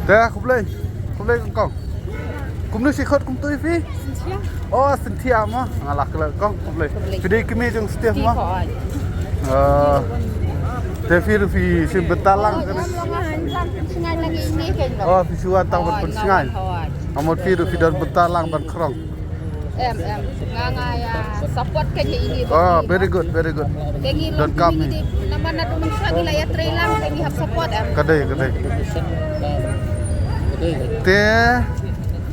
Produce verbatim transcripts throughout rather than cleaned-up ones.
Te khublei, khublei kong kong. Kumno shi khot kumto ïa phi? Synthia. Oh, Synthia mo. Nga lah klet kong, khublei. Khublei. Phi dei kmie jong Steve mo. Steve, oh. Ah. Te phi ruh phi shim bynta lang. Oh, phi shu wan tang ban pynsngain. Nga mut phi ruh phi don bynta lang ban khrong. Em, em. Nga, nga ïa support ka ïa ini. Oh, very good, very good. Te ngi long, don kam ngi ni. Namar naduh mynshuwa ngi la ïa trei lang, te ngi hap support, em. Ka dei, ka dei. Te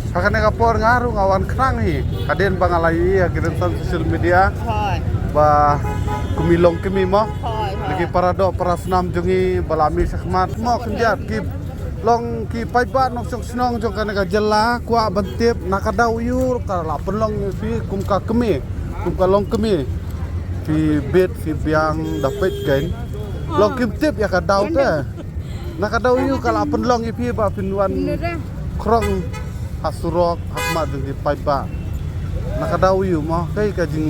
ha kane ka por nga ruh nga wan khnang hi. Hadien ba nga la ïohi ha ki rynsan social media. Hooid. Ba kmie long kmie mo. Hooid, hooid. Lada ki para doh para snam jong ngi ba la mih shakhmat mo khyndiat ki long ki paidbah nongshong shnong jong kane ka jylla, kwah ban tip na ka daw aïu ka la pynlong ïa phi kum ka kmie, kum ka long kmie. Phi bit phi biang da peit kein. Long kim tip ïa ka daw te. Na ka daw aïu ka la pynlong ïa phi ba phin wan khrong ha surok ha khmat jong ki paidbah. Na ka daw aïu mo, kaei ka jing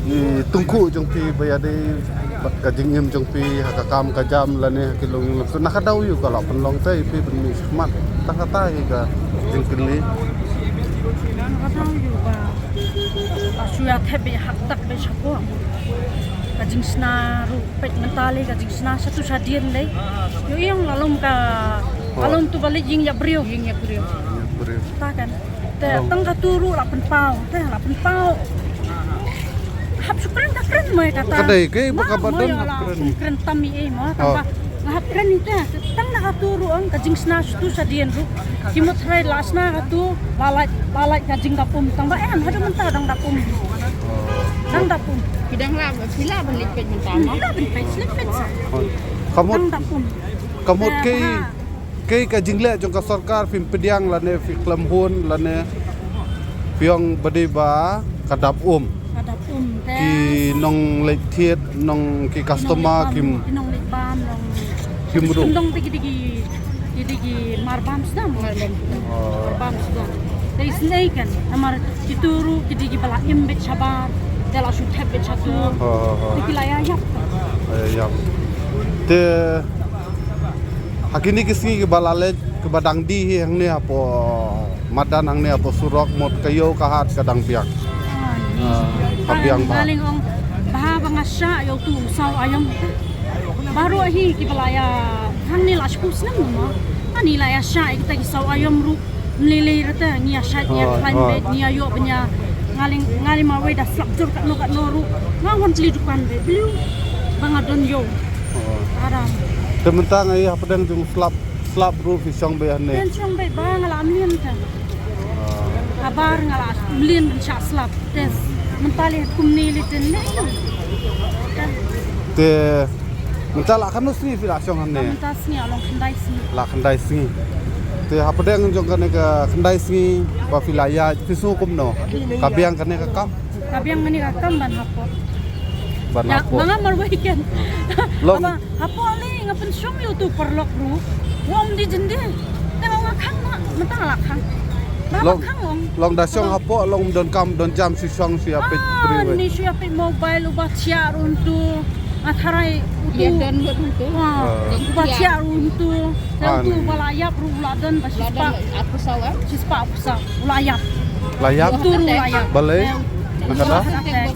i tyngkhuh jong phi ba ïadei bad ka jingim jong phi ha ka kam ka jam lane ha ki longïing longsan. Na ka daw aïu ka la pynlong te ïa phi ban mih shakhmat? Tang kata hi ka jingkylli. Na ka daw aïu ba, ba shu ïa thep beit ha kata beit shapoh. Ka jingshna ruh peit mynta lei ka jingshna shatu shadien lei. Ïohi ong la lum ka, la lum tu ba leit ïing ïa briew. Ïing ïa briew. Ïing ïa briew. Ta kan. Te tang katu ruh la pynpaw, te la pynpaw. Hap shu kren ka kren mo ïa kata. Ka dei kaei ba ka ba don hap kren. Kren tam ei ei mo, tang ba nga hap kren ïa te. Tang na katu ruh ong ka jingshna shatu shadien ruh. Ki mut hynrei la shna katu, la lait, la lait ka jingdap um, tang ba em haduh mynta dang dap um. Dang dap um. Ki dang la, ki la ban leit peit mynta mo. Ki la ban peit, leit peit sa. Ka mut, dang dap um. Ka mut kaei, kaei ka jingleh jong ka sorkar, phim pdiang lane phi khlem hun lane phi ong ba dei ba ka dap um. Ka dap um te. Ki nongleit thied, nong ki customer, ki nongleit bam, kim, ki nongleit bam, nong kim ruh. Kim dong te ki dei ki, ki dei ki mar bam sdang. Mar bam sdang. Mar bam sdang. Te isynei kan, namar kitu ruh ki dei ki ba la im beit shabar, te la shu thep beit shatu. Ha, ha, ha. Te ki la ïa ïap. Ïa ïap. Te ha kine ki sngi kiba la leit, kiba dang die hi hangne hapoh madan hangne hapoh surok, mut ka ïew ka hat ka dang biang. Ah, ka biang bha. Nga leng ong bha ba nga shah ïa utu u saw aïom. Baroh hi kiba la ïa hangne la shiphew snem mo. Ani la ïa shah ïa kita ki saw aïom ruh. Mlei lei rata ngi ïa shah, ngi ïa khlaiñ beit, ngi ïa ïoh ban ïa. Nga leng, nga leng marwei da slap jur katno katno ruh. Nga wan plie dukan beit. Bliu ba nga don ïew. Aram. Te mynta nga ïa hapdeng jong slap, slap ruh phi shong beit hangne. Phin shong beit ba nga la mlien te. Habar nga la mlien ban shah slap. Te mynta lei kumne lei te ne. Te mynta la katno sngi phi la shong hangne? Mynta sngi la long khyndai sngi. La khyndai sngi. Te hapdeng jong kane ka khyndai sngi ba phi la ïaid phi sngew kumno? Ka biang kane ka kam? Ka biang kane ka kam ban hapoh. Ban hapoh. Ba nga marwei kan. Long. Hapoh lei nga pynshong ïa utu paralok ruh. Wa ym dei jin dei. Te nga khang ma, mynta nga la khang. Long, long da shong hapoh long don kam don jam shu shong shu ïa peit briew. Ni shu ïa peit mobile uba thiah ruh utu. Nga tharai utu. Uba thiah ruh utu. Te utu ba la ïap ruh la don ba shispah. Shispah arphew saw. U la ïap. La ïap? Utu ruh la ïap. Balei? Na kata?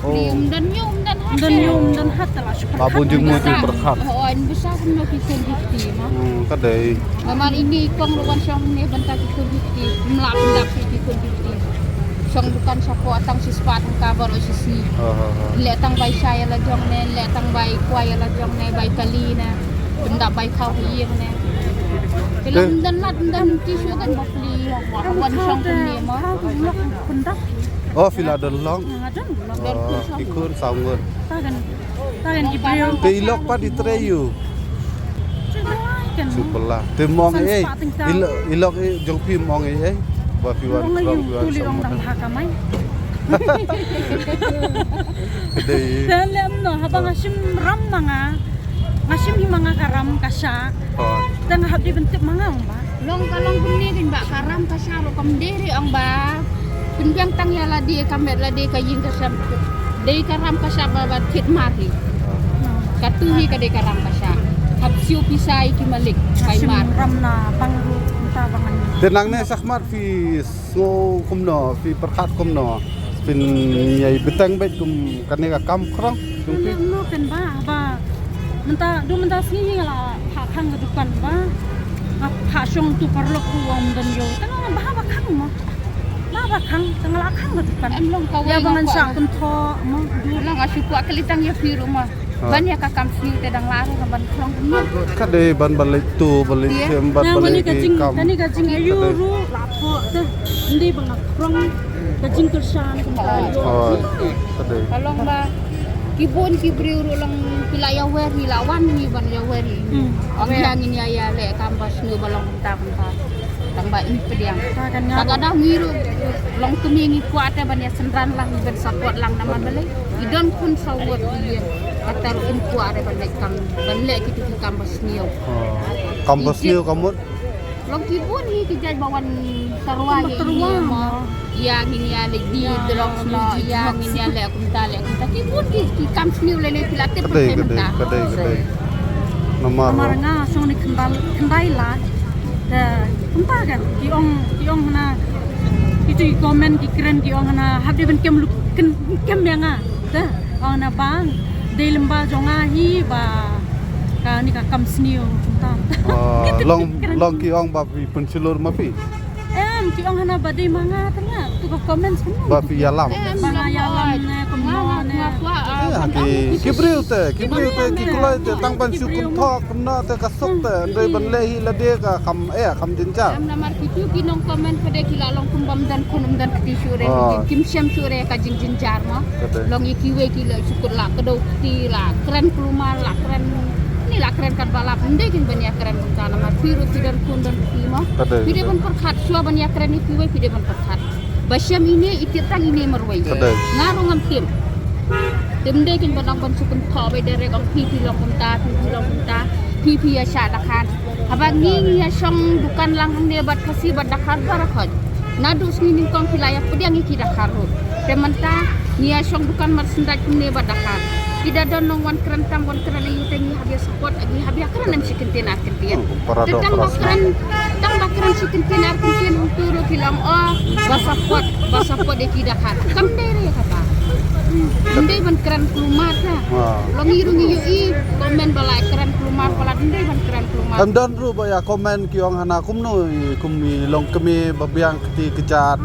Ym don ïew, ym don hat. Ym don ïew, ym don hat te la shu pyrkhat. Ba bun jingmut jingpyrkhat. Hooid, ym bsa kumno ki khun ki kti mo. Hmm, ka dei. Namar ine i kong ruh wan shong ne bynta ki khun ki kti. Ym lah pyndap ki khun ki kti. Shong dukan shapoh tang shispah tyngka baroh shi sngi. Leh tang bai shai ïa la jong ne, leh tang bai kwai ïa la jong ne, bai kali ne. Pyndap bai khaw ha ïing ne. Te long ym don lad, ym don tissue, don ba pli. Wan shong kumne mo. Oh, phi la don long. Don long. Oh, ki khun saw ngut. Ta kan, ta kan ki briew. Te i lok pat i trei ïa u? Shu pela kan. Shu pela. Te ym ong ei ei. I lok, i lok i jong phi ym ong ei ei. Ba phi wan, ym ong ei, phi wan tu lei ong dang ha kamai. Dei. Te lem no, haba nga shim ram ma nga. Nga shim hi ma nga ka ram ka shah. Te nga hap dei ban tip ma nga ong ba. Long ka long kumne kein ba ka ram ka shah ruh kam dei re ong ba. Pynbiang tang ïa lade ka met lade ka ïing ka sem. Dei ka ram ka shah ba ba thied mar hi. Katu hi ka dei ka ram ka shah. Hap siew pisa ïa ki malik. Bai mar. Ram na pang ruh. Te nangne shakhmat phi sngew kumno, phi pyrkhat kumno? Phin ïai bteng beit kum kane ka kam khrong jong phi? Kumno kan ba, ba mynta, du mynta sngi nga la phah khang ka dukan ba. Nga phah shong tu paralok ku wan don ïew. Tang ba ba khang mo. Ba ba khang, tang la khang ka dukan. Em long ka wei. Ïa ba ngan shah kynthoh mo. Du long a shu kwah kali tang ïa phi ruh mo. Ban ïa ka kam sniew te dang la ruh ban khrong kumno. Ka dei ban ban leit tu, ban leit shem, ban ban leit ki kam. Kane ka jing ayu ruh la pho te. Ndei ban khrong ka jingkyrshan kumta. Ka long ba ki bun ki briew ruh long ki la ïa wer hi, la wan hi ban ïa wer hi. Ong ïa ngin ïa ïa leh kam ba sniew ba long kumta kumta. Tang ba in pdiang. Ka dang ngi ruh long kmie ngi kwah te ban ïa synran lang, ban support lang namar balei i don khun saw ngut ïa. Kata ruh in kwah te ban leh kam, ban leh kito ki kam ba sniew. Kam ba sniew ka mut? Long ki bun hi ki jait ba wan tyrwa ïa ine mo. Ïa ngin ïa leh di drok no, ïa ngin ïa leh kumta leh kumta. Ki bun ki, ki kam sniew lei lei phi la tip. Ka dei, ka dei, ka dei. Namar nga shong ni khyndai, khyndai la. Te kumta kan ki ong, ki ong hana, kito ki comment ki kren ki ong hana hap dei ban kem luk, kem ïa nga. Te ong hana bang dei lem ba jong nga hi ba kane ka kam sniew kumta. Long, long ki ong ba phi pynshlur ma phi. Em, ki ong hana ba dei ma nga tang nga. Tu ka comment kumno? Ba phi ïalam. Ba nga ïalam ne kumno ne. Ki briew te, ki briew te ki kloi te tang ban shu kynthoh kumno te ka suk te, hynrei ban leh hi lade ka kham, eh, kham jynjar. Em, namar kitu ki nong comment pat de ki la long kum bym don khun, ym don kti shuh re, kim shem shuh re ka jingjynjar mo. Long ïa kiwei ki la shu kut la kdew kti, la kren kulmar, la kren ni, la kren katba lap. Ym dei kin ban ïa kren kumta namar phi ruh phi don khun don kti mo. Phi dei ban pyrkhat shuwa ban ïa kren ïa kiwei, phi dei ban pyrkhat. Ba shem ine i tip tang ine marwei. Nga ruh ngam tip. Te ym dei kin ban ong ban shu kynthoh beit direct ong phi phi long kumta, phi phi long kumta, phi phi ïa shah dakhar. Haba ngi ngi ïa shong dukan lang hangne bad Khasi bad dakhar baroh khoit. Naduh sngi nyngkong phi la ïa pdiang ïa ki dakhar ruh. Te mynta ngi ïa shong dukan mar syndat kumne bad dakhar. Ki da don nong wan kren tam wan kren aïu te ngi hap ïa support, ngi hap ïa kren em shi kyntien ar kyntien. Te tang ba kren, tang ba kren shi kyntien ar kyntien hangtu ruh ki long, oh, ba support, ba support ïa ki dakhar. Kam dei re kata. Ym dei ban kren kulmar ka. Long i ruh ngi ïohi comment ba la kren kulmar palat, ym dei ban kren kulmar. Em don ruh ba ïa comment ki ong hana kumno i kum i long kmie ba biang kti kjat.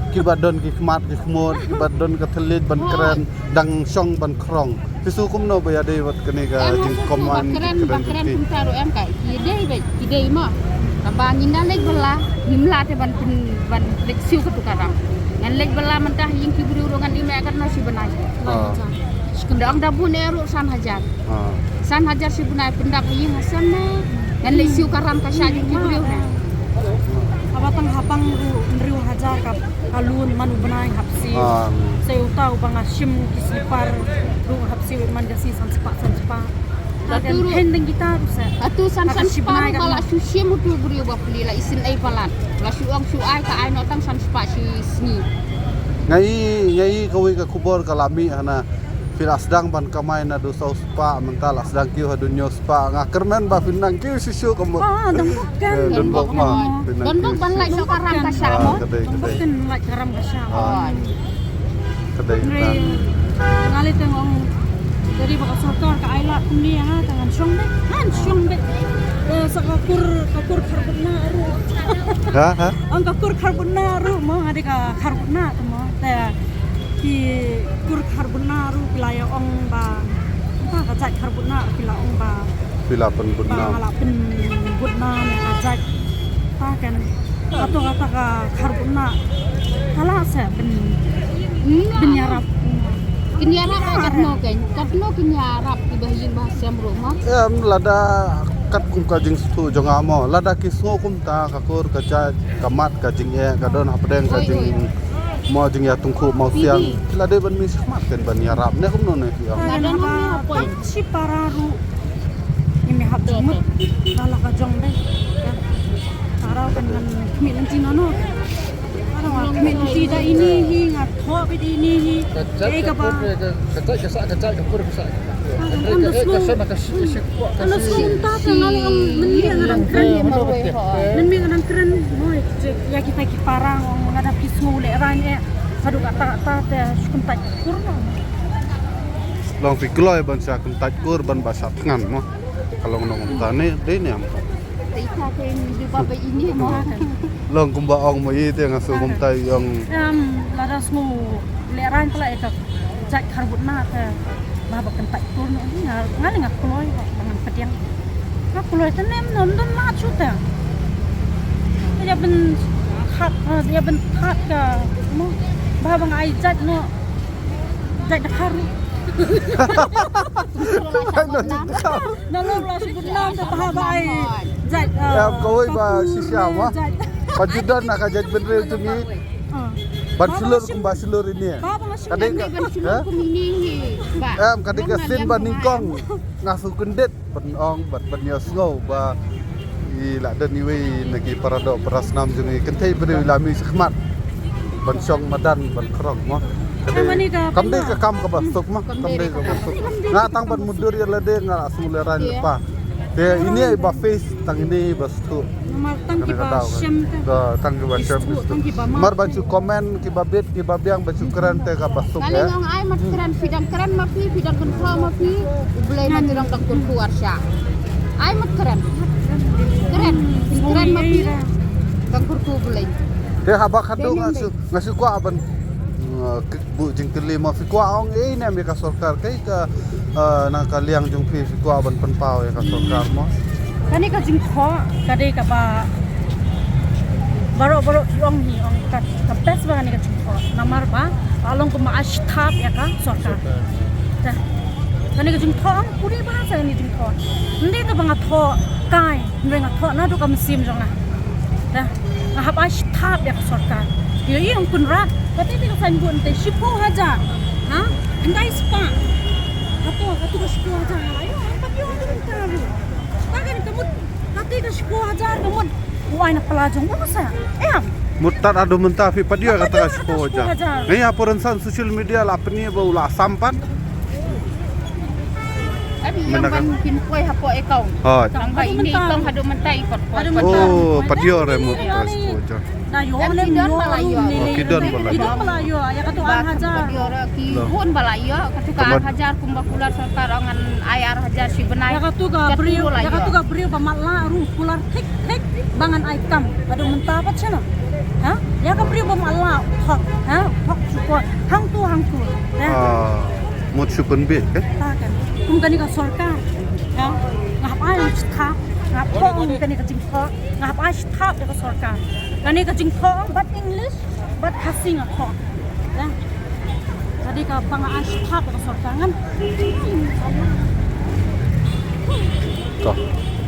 Kiba don ki khmat ki khmut, kiba don ka thylliej ban kren, dang shong ban khrong. Phi sngew kumno ba ïadei bad kane ka jingcomment, kren, ba kren kumta ruh em ka, ki dei beit, ki dei mo. Tangba ngin da leit bylla, ngim lah te ban pyn, ban leit siew katu ka ram. Ngan leit bylla mynta ha ïing ki briew ruh ngan im ïa katno shi bnai. Da ong da bun eh ruh san hajar. San hajar shi bnai pyndap ha ïing ha sem ne. Ngan leit siew ka ram ka shah jong ki briew ne. Haba tang hapang ruh hynriew hajar ka, ka loan man u bnai hap siew. Sa uta uba nga shim ki slipar ruh hap siew man ka sngi san spah san spah. Atu ruh. Hynrei kita ruh sa. Atu san san spah ruh ba la shu shim utu u briew ba pli la isynei palat. La shu ong shu ai ka ai noh tang san spah shi sngi. Nga i, nga i kawei ka khubor ka la mih hana. Phi la sdang ban kamai naduh saw spah, mynta la sdang kiew haduh hynñiew spah. Nga kyrmen ba phin nang kiew shisha ka mut. Don bok ma. Don bok ban lait noh ka ram ka shah mo. Don bok kan lait ka ram ka shah. Ka dei. Nga lei tang ong dari ba ka sorkar ka ai lad kumne ha, ka ngan shong beit. Ngan shong beit. Sa ka kur, ka kur kharbud na ruh. Ha ha. Ong ka kur kharbud na ruh mo, nga dei ka kharbud na mo. Te ki kur kharbud na ruh ki la ïa ong ba, ka jait kharbud na ruh ki la ong ba, phi la pynbud nam, nga la pynbud nam ïa ka jait. Ta kan, kato kata ka kharbud na ka la sa pyn, pynïarap. Kin ïarap katno kan, katno kin ïarap kiba ha ïing ba ha sem ruh mo. Em, lada katkum ka jingsngewthuh jong nga mo, lada ki sngew kumta ka kur ka jait, ka mat ka jingeh ka don hapdeng ka jing mo jingïatyngkhuh mawsiang. Ki la dei ban mih shakhmat kan ban ïarap ne kumno ne ki ong. Nga don hapdeng shipara ruh. Ngi me hap jingmut. Ka la ka jong dei. Tara kan ngan khmih lynti nano. Tara ngan khmih lynti da ine hi, nga thoh beit ine hi. Ka jait ka pur ka, ka jait ka sah, ka jait ka pur ka sah. Ka jait ka sah na ka shi, shi kwah ka shi. Mynmiet nga dang kren. Mynmiet nga dang kren. Mo, jait Ïa kita ki para nga dap ki sngew lehraiñ eh. Haduh katta katta te shu kyntait kur noh. Long phi kloi ban sha kyntait kur ban ba sha thngan mo. Ka long nong kumta ne dei ne em ka. Te ita te ni ba ba ini mo. Long kumba ong mo i te nga sngew kumta i ong. Em, lada sngew lehraiñ pala ïa ka jait kharbud na te ba ba kyntait tur noh nga nga le nga kloi ba ngan pdiang. Nga kloi te nem non don ma chu te. Te ïa ben khat, ïa ben khat ka mo ba ba nga ai jait noh. Jait da kharu. Na lor la shu bun nam te ba ba ai. Jait. Em kawei ba shisha ma. Ba ju don na ka jait bynriew jong ngi. Ban shlur kumba shlur ini. Ka dei ka, em, ka dei ka sien ba nyngkong nga shu kyndit ban ong bad ban ïohsngew ba i la don iwei na ki para doh para snam jong ngi kynthei briew i la mih shakhmat ban shong madan ban khrong mo. Ka dei, kam dei ka kam kaba suk mo, kam dei kaba suk. Nga tang ban mutdur ïa lade nga la shu lehraiñ lypa. Te ini ai ba face tang ini ba suk. Namar tang kiba shem te. Tang kiba shem te. Namar ba shu comment kiba bit kiba biang ba shu kren te kaba suk. Nga la ong ai mat kren, phi dang kren ma phi, phi dang kynthoh ma phi, U Blei ma phi dang kyrkhu arsha. Ai mat kren. Kren, phi kren ma phi, dang kyrkhu U Blei. Te haba khatduh nga shu, nga shu kwah ban, uh, buh jingkylli mo, phi kwah ong ei ne em ïa ka sorkar, kaei ka, uh, na ka liang jong phi, phi kwah ban pynpaw ïa ka sorkar mo? Kane ka jingthoh ka dei kaba baroh baroh ki ong hi, ong ka, ka best ba kane ka jingthoh. Namar ba ka long kumba ai shthap ïa ka sorkar. Te kane ka jingthoh ong puri ba sa kane ka jingthoh. Ym dei te ba nga thoh kai. Hynrei nga thoh naduh ka mynsiem jong nga. Te nga hap ai shthap ïa ka sorkar. Ïohi ong Kynrad, kata te ka saiñbud te shiphew hajar. Ha? Hyndai spah. Kato, kato ka shiphew hajar. Ayo, hangta ïoh ka mynta ruh. Ta kane ka mut, kata ka shiphew hajar ka mut. U ai na pla jong u sa. Em. Mut tad haduh mynta phi pat ïoh kata ka shiphew hajar. Ngi ha por rynsan social media la pyni ba u la sam pat. Mynta kan pin poi hapoh account. Hooid. Tang ba ini account haduh mynta i pat poi. Oh, pat ïoh re mut. Na ïoh ne ïoh. Ki don ba la ïoh. Ki don ba la ïoh. Ïa katu ar hajar. Ki don ba la ïoh. Katu ka ar hajar kumba kular sorkar ngan ai ar hajar shi bnai. Ïa katu ka briew, ïa katu ka briew ba matlah ruh kular thik. Thik ba ngan ai kam haduh mynta pat shano. Ha? Ïa ka briew ba matlah thok. Ha? Thok shu poi. Hangtu hangtu. Ha? Mut shu pynbeit eh? Ta kan. Kum kane ka sorkar. Ha? Nga hap ai shthap. Nga hap thok kum kane ka jingthok. Nga hap ai shthap ïa ka sorkar. Kane ka jingthok bad English bad Khasi nga thok. Ka dei kaba nga ai shthap ïa ka sorkar ngan.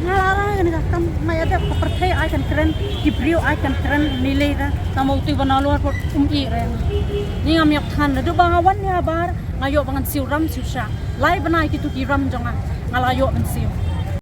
Nga la rai kane ka kam, nga ïa dep ka pyrthei ai kan kren, ki briew ai kan kren, ngi lei da, tang ba utu ba nalor por um i re. Ngi ngam ïap than da, du ba nga wan ïa bar, nga ïoh ba ngan siew ram siew shah. Lai bnai kitu ki ram jong nga, nga la ïoh ban siew.